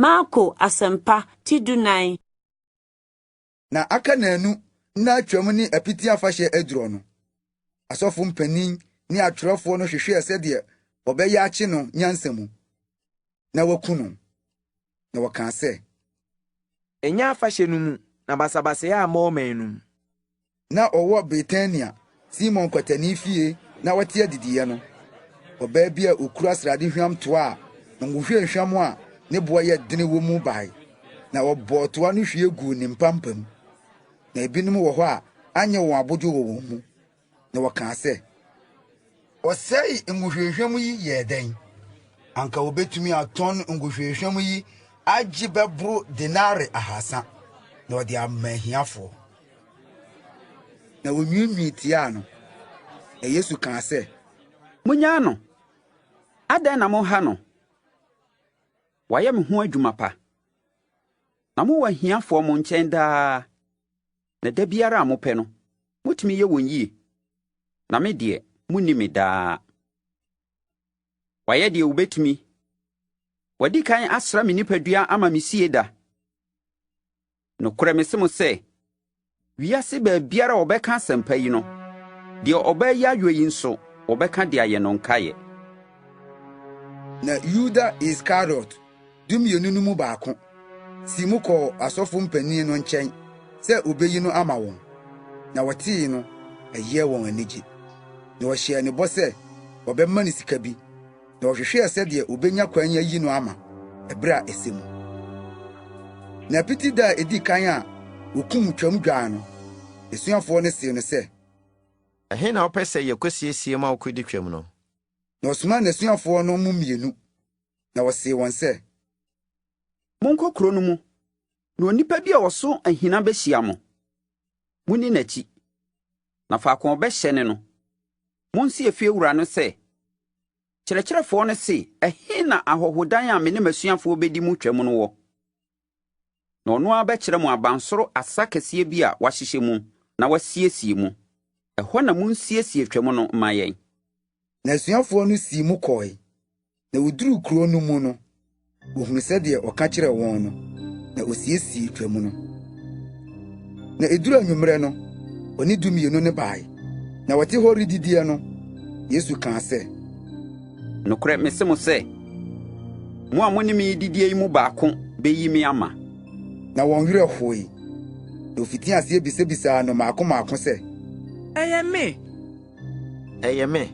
Marko Asɛmpa ti dunan. Na aka nnaanu na Twam ne Apiti Afahyɛ adurɔ no, asɔfo mpanin ne atwerɛfoɔ no hwehwɛɛ sɛdeɛ wɔbɛyɛ akye no nyansa mu na wɔaku no. Na wɔkaa sɛ. Ɛnyɛ afahyɛ no mu na basabasayɛ amma ɔman no mu. Na ɔwɔ Betania, Simon kwatani fie na wɔte adidiiɛ no, ɔbaa bi a ɔkura sradehwam toa a ngo hwamhwam a ne boɔ yɛ dene wɔ mu bae, na ɔbɔɔ toa no hwie guu ne mpampam. Na ebinom wɔ hɔ a anyɛ wɔn abodwo wɔ wɔn mu, na wɔkaa sɛ, Ɔsɛee ngo hwamhwam yi yɛɛ dɛn? Anka wobetumi atɔn ngo hwamhwam yi agye bɛboro denare 300 na wɔde ama ahiafoɔ. Na wonwiinwii tiaa no. Na Yesu kaa sɛ, Munnyaa no! Adɛn na moha no? Wayɛ me ho adwuma pa. Na mowɔ ahiafoɔ mo nkyɛn daa, na da biara a mopɛ no, motumi yɛ wɔn yie. Na me deɛ, monni me daa. Wayɛ deɛ obetumi. Wadi kan asra me nipadua ama me sie da. Nokorɛ mese mo sɛ, wiase baabiara a wɔbɛka asɛmpa yi no, deɛ ɔbaa yi ayɔ yi nso, wɔbɛka de ayɛ no nkaeɛ. Na Yuda Iskariot, Dumienu no mu baako, sii mu kɔɔ asɔfo mpanyin no nkyɛn sɛ obeyi no ama wɔn. Na wɔtee no, ɛyɛɛ wɔn anigye. Na wɔhyɛɛ no bɔ sɛ wɔbɛma no sika bi, na wɔhwehwɛɛ sɛdeɛ obenya kwan ayi no ama ɛbere a ɛsɛ mu. Na apiti da a edi kan a wokum Twam dwan no, asuafoɔ no see no sɛ. Ɛhe na wopɛ sɛ yekosiesie ma wukodi Twam no? Na ɔsomaa n'asuafoɔ no mu mmienu, na ɔsee wɔn sɛ. Monkɔ kuro no mu, na onipa bi a ɔso ahina bɛhyia mo. Monni n'akyi, na faako a ɔbɛhyɛne no, monse efiewura no sɛ, 'Kyerɛkyerɛfoɔ no se, Ɛhe na ahɔhodan a me ne m'asuafoɔ bɛdi mu Twam no wɔ? Na ɔno ara bɛkyerɛ mo abansoro asa kɛseɛ bi a wɔahyehyɛ mu na wɔasiesie mu. Ɛhɔ na monsiesie Twam no mma yɛn. Na asuafoɔ no sii mu kɔe, Na woduruu kurow no mu no, wohuu sɛdeɛ ɔka kyerɛɛ wɔn no, na osiesiee Twam no. Na eduruu anwummerɛ no, ɔne Dumienu no bae. Na wɔte hɔ redidiɛ no, Yesu kaa sɛ. Nokorɛ mese mo sɛ, mo a mo ne me redidie yi mu baako beyi me ama. Na wɔn werɛ hoe, na wofitii aseɛ bisabisaa no mmaako mmaako sɛ. Ɛyɛ me? Ɛyɛ me.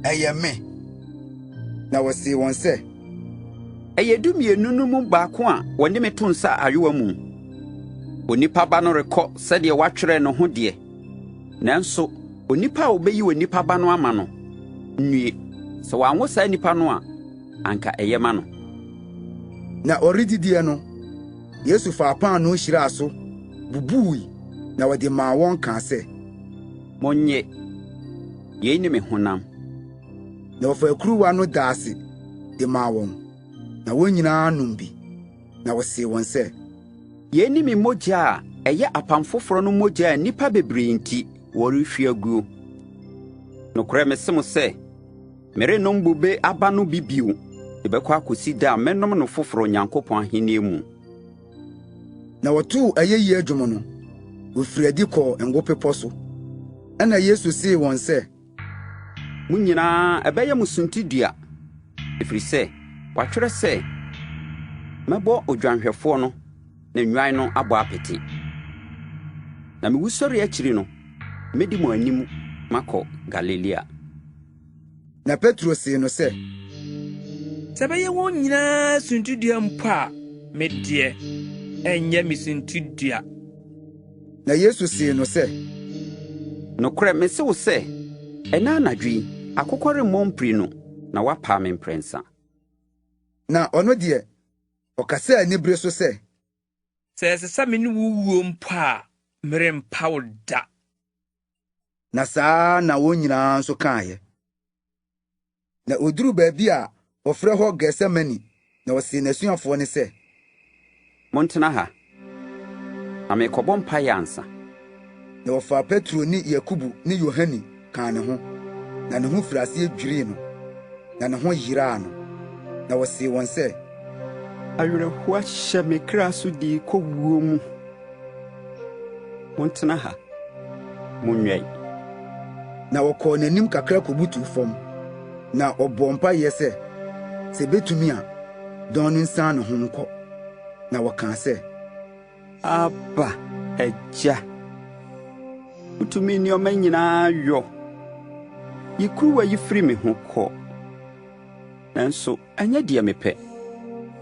Ɛyɛ me. Na ɔsee wɔn sɛ. Ɛyɛ dumienu no mu baako a ɔne me to nsa ayowa mu. Onipa Ba no rekɔ sɛdeɛ wɔatwerɛ ne ho deɛ, nanso onipa a ɔbɛyi Onipa Ba no ama no nnue! Sɛ wɔanwo saa nipa no a, anka ɛyɛ ma no. Na ɔredidiɛ no, Yesu faa paanoo hyiraa so, bubui, na ɔde maa wɔn kaa sɛ. Monnye, yei ne me honam. Na ɔfaa kuruwa no daa ase de maa wɔn, na wɔn nyinaa nom bi. Na ɔsee wɔn sɛ. Yei ne me mogya a ɛyɛ apam foforɔ no mogya a nnipa bebree nti wɔrehwie aguo. Nokorɛ mese mo sɛ, merennom bobe aba no bi bio de bɛkɔ akɔsi da a mɛnom no foforɔ Onyankopɔn ahennie mu. Na wɔtoo ayɛyie dwom no, wɔfirii adi kɔɔ Ngo Bepɔ so. Ɛnna Yesu see wɔn sɛ. Mo nyinaa ɛbɛyɛ mo suntidua, ɛfiri sɛ wɔatwerɛ sɛ, 'Mɛbɔ odwanhwɛfoɔ no, na nnwan no abɔ apete. Na me wusɔreɛ akyiri no, mɛdi mo anim makɔ Galilea. Na Petro see no sɛ. Sɛ ɛbɛyɛ wɔn nyinaa suntidua mpo a, me deɛ, ɛrenyɛ me suntidua. Na Yesu see no sɛ. Nokorɛ mese wo sɛ, ɛnnɛ anadwo yi, akokɔ remmɔ mprenu na woapa me mprɛnsa. Na ɔno deɛ, ɔkasaa anibere so sɛ. Sɛ ɛsɛ sɛ me ne wo wuo mpo a, merempa wo da. Na saa ara na wɔn nyinaa nso kaeɛ. Na ɔduruu baabi a wɔfrɛ hɔ Getsemane, na ɔsee n'asuafoɔ no sɛ. Montena ha, na merekɔbɔ mpaeɛ ansa. Na ɔfaa Petro ne Yakobo ne Yohane kaa ne ho, na ne ho firii aseɛ dwirii no, na ne ho yeraa no. Na ɔsee wɔn sɛ. Awerɛhoɔ ahyɛ me kra so de rekɔ wuo mu. Montena ha, monwɛn. Na ɔkɔɔ n'anim kakra kobutuw fam, na ɔbɔɔ mpae sɛ, sɛ ebetumi a, dɔn no nsan ne ho nkɔ. Na ɔkaa sɛ, Abba, Agya, wotumi nneɛma nyinaa yɔ. Yi kuruwa yi firi me ho kɔ. Nanso ɛnyɛ deɛ mepɛ,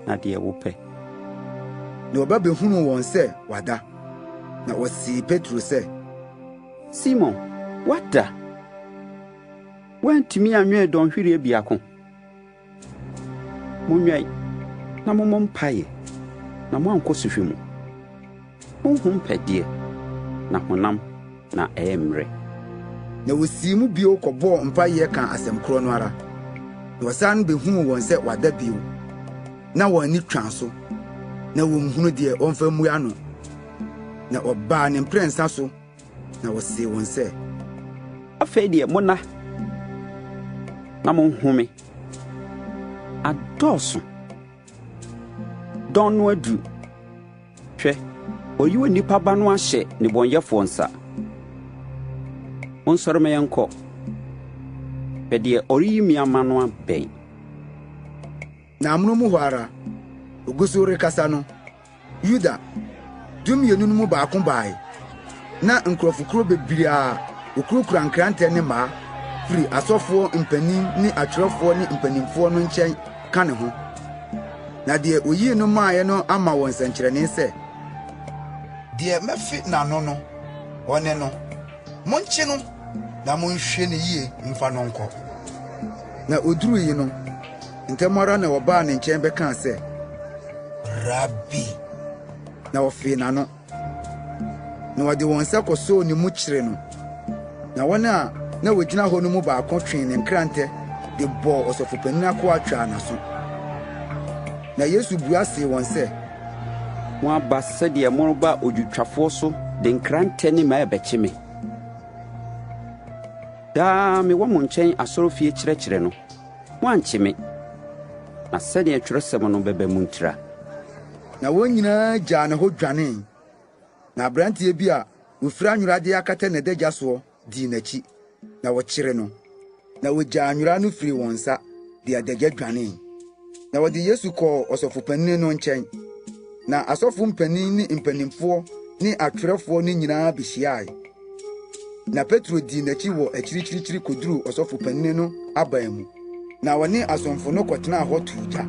na deɛ wopɛ. Na ɔba behunuu wɔn sɛ wɔada, na ɔsee Petro sɛ, Simon, woada? Woantumi anwɛn dɔnhwereɛ biako? Monwɛn na mommɔ mpaeɛ na moankɔ sɔhwɛ mu. Honhom pɛ deɛ, na honam na ɛyɛ mmerɛ. Na wosii mu bio kɔbɔɔ mpae kaa asɛm koro no ara. Na ɔsan behuu wɔn sɛ wɔada bio. Na wɔn ani twa so, na wonhunu deɛ wɔmfa mmua no. Na ɔbaa ne mprɛnsa so na ɔsee wɔn sɛ, Afei deɛ monna na monhome. Adɔɔso. Dɔn no aduru. Hwɛ, wɔayi Onipa Ba no ahyɛ nnebɔneyɛfoɔ nsa. Monsɔre ma yɛnkɔ. Hwɛ deɛ ɔreyi me ama no abɛn. Na amono mu hɔ ara, ogu so rekasa no, Yuda, 12 no mu baako bae. Na nkurɔfokuo bebree a wokurakura nkrantɛ ne mmaa firi asɔfoɔ mpanin ne atwerɛfoɔ ne mpanimfoɔ no nkyɛn ka ne ho. Na deɛ oyii no maeɛ no ama wɔn nsɛnkyerɛnne sɛ, Deɛ mɛfe n'ano no, ɔne no. Monkye no na monhwɛ no yiye mfa no nkɔ. Na odurui no, ntɛm ara na wɔbaa ne nkyɛn bɛkaa sɛ, Rabi! Na wɔfee n'ano. Na wɔde wɔn nsa kosoo ne mu kyeree no. Na wɔn a na wogyina hɔ no mu baako twee ne nkrante de bɔɔ ɔsɔfopanyin akoa twaa n'aso. Na Yesu bua see wɔn sɛ, Moaba sɛdeɛ moreba odwotwafoɔ so de nkrantɛ ne mmaa rebɛkye me. Daa mewɔ mo nkyɛn asɔrefie kyerɛkyerɛ no, moankye me. Na sɛnea Twerɛsɛm no bɛba mu ntira. Na wɔn nyinaa gyaa ne hɔ dwanee. Na aberanteɛ bi a ofira nwera de akata n'adagya soɔ dii n'akyi, na wɔkyeree no. Na wogyaa nwera no firii wɔn nsa de adagya dwanee. Na wɔde Yesu kɔɔ ɔsɔfopanyin no nkyɛn. Na asɔfo mpanyin ne mpanimfoɔ ne atwerɛfoɔ no nyinaa behyiae. Na Petro dii n'akyi wɔ akyirikyirikyiri koduruu ɔsɔfopanyin no aban mu. Na ɔne asomfo no kɔtenaa hɔ too gya.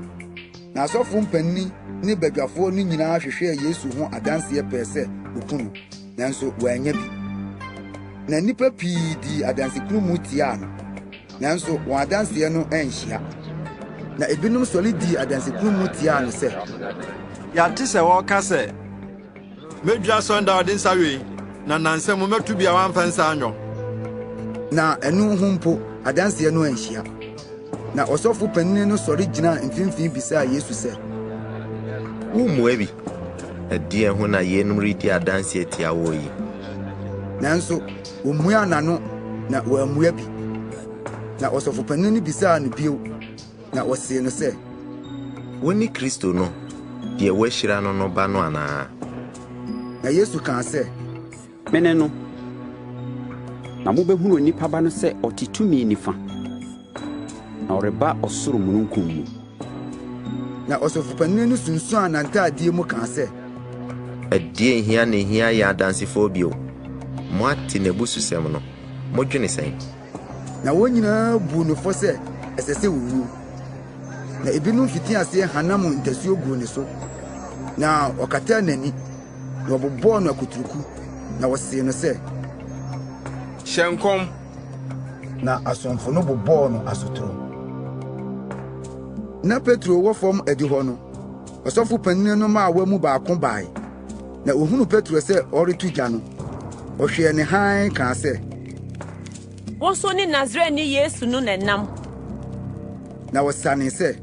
Na asɔfo mpanyin ne badwafoɔ no nyinaa hwehwɛɛ Yesu ho adanse pɛɛ sɛ woku no, nanso wɔannya bi. Na nnipa pii dii adansekunumu tiaa no, nanso wɔn adanse no anhyia. Na ebinom sɔre dii adansekunumu tiaa no sɛ, Yɛate sɛ wɔreka sɛ, 'Medwira asɔredan a wɔde nsa yɔ yi, na nnansa mu mɛto bi a wɔamfa nsa anyɔ.' Na ɛno ho mpo adanse no anhyia. Na ɔsɔfo panyin no sɔre gyinaa mfimfini bisaa Yesu sɛ, Wummua bi? Ɛdeɛn ho na yeinom redi adanse atia woɔ yi? Nanso omuaa n'ano na wammua bi. Na ɔsɔfopanyin no bisaa no bio, na ɔsee no sɛ, Wone Kristo no, deɛ wɔahyira no no ba no anaa? Na Yesu kaa sɛ, Mene no. Na mobɛhunu Onipa Ba no sɛ ɔte tumi nifa, na ɔreba ɔsoro mununkum mu. Na ɔsɔfopanyin no sunsuan n'ntaadeɛ mu kaa sɛ, Ɛdeɛn hia na ehia yɛn adansefoɔ bio? Moate n'abususɛm no. Modwene sɛn? Na wɔn nyinaa buu no fɔ sɛ ɛsɛ sɛ owu. Na ebinom fitii aseɛ hanam ntasuo guu ne so, na wɔkataa n'ani, na wɔbobɔɔ no akuturuku, na wɔsee no sɛ, Hyɛ nkɔm! Na asomfo no bobɔɔ no asotoro. Na Petro wɔ fam adihɔ no, ɔsɔfo panyin no mmaawa mu baako bae, na ohunuu Petro sɛ ɔreto gya no, ɔhwɛɛ ne hann kaa sɛ, Wo nso ne Nasareni Yesu no na ɛnam. Na ɔsanee sɛ,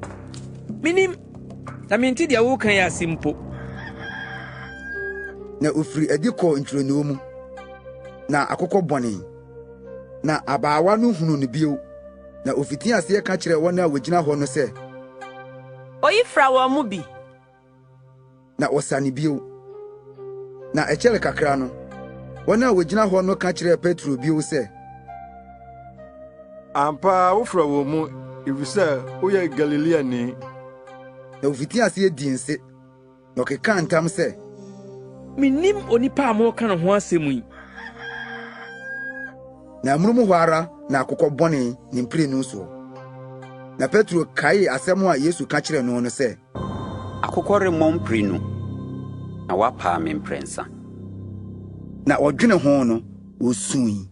Minnim, na mente deɛ woreka yi ase mpo. Na ofiri adi kɔɔ ntwironoo mu, na akokɔ bɔnee. Na abaawa no hunuu no bio, na ofitii aseɛ ka kyerɛɛ wɔn a wogyina hɔ no sɛ, Oyi fra wɔn mu bi. Na ɔsane bio. Na ɛkyɛree kakra no, wɔn a wogyina hɔ no ka kyerɛɛ Petro bio sɛ, Ampa ara wofra wɔn mu, efisɛ woyɛ Galileani. Na ofitii ase dii nse, na ɔkekaa ntam sɛ, Minnim onipa a moreka ne ho asɛm yi. Na amono mu hɔ ara na akokɔ bɔnee ne mprenu so. Na Petro kaee asɛm a Yesu ka kyerɛɛ no no sɛ, Akokɔ remmɔn mprenu, na woapaa me mprɛnsa. Na ɔdwene ho no, osui.